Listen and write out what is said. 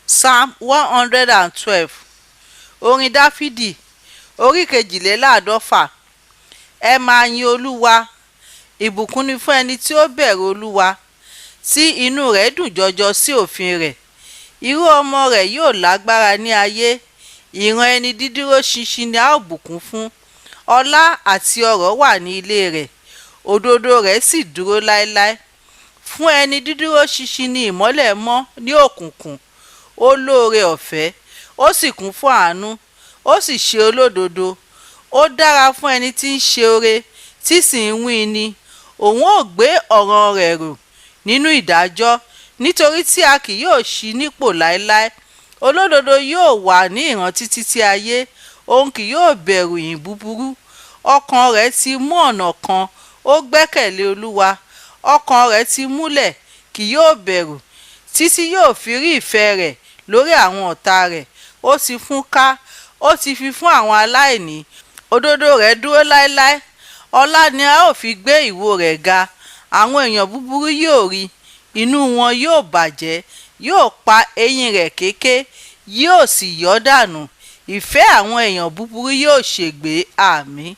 Psalm 112. Orin Dáfídì, orí kejìléláàádọ́fà. Ẹ máa yin Olúwa. Ìbùkún ni fún ẹni tí ó bẹ̀rù Olúwa, tí inú rẹ̀ dùn jọjọ sí òfin rẹ̀. Irú ọmọ rẹ̀ yóò lágbára ní ayé. Ìran ẹni dídúró ṣinṣin ni a ó bùkún fún. Ọlá àti ọrọ̀ wà ní ilé rẹ̀, òdodo rẹ̀ sì dúró láéláé. Fún ẹni dídúró ṣinṣin ni ìmọ́lẹ̀ mọ́ ní òkùnkùn. Ó lóore ọ̀fẹ́, ó sì kún fún àánú, ó sì ṣe olódodo. Ó dára fún ẹni tí ń ṣe oore, tí sì ń wí ni. Òun ó gbé ọ̀ràn rẹ̀ rò nínú ìdájọ́, nítorí tí a kì yóò ṣí nípò láéláé. Olódodo yóò wà ní ìrántí títí ayé, òun kì yóò bẹ̀rù ìyìn búburú. Ọkàn rẹ̀ ti mú ọ̀nà kan, ó gbẹ́kẹ̀lé Olúwa. Ọkàn rẹ̀ ti múlẹ̀, kì yóò bẹ̀rù, títí yóò fi rí ìfẹ́ rẹ̀ lórí àwọn ọ̀tá rẹ̀. Ó ti fún ká, ó ti fi fún àwọn aláìní. Òdodo rẹ̀ dúró láéláé. Ọlá ni a ó fi gbé ìwo rẹ̀ ga. Àwọn èèyàn búburú yóò rí, inú wọn yóò bàjẹ́, yóò pa eyín rẹ̀ kéké, yóò sì yọ́ dànù. Ìfẹ́ àwọn èèyàn búburú yóò ṣègbé. Àmín.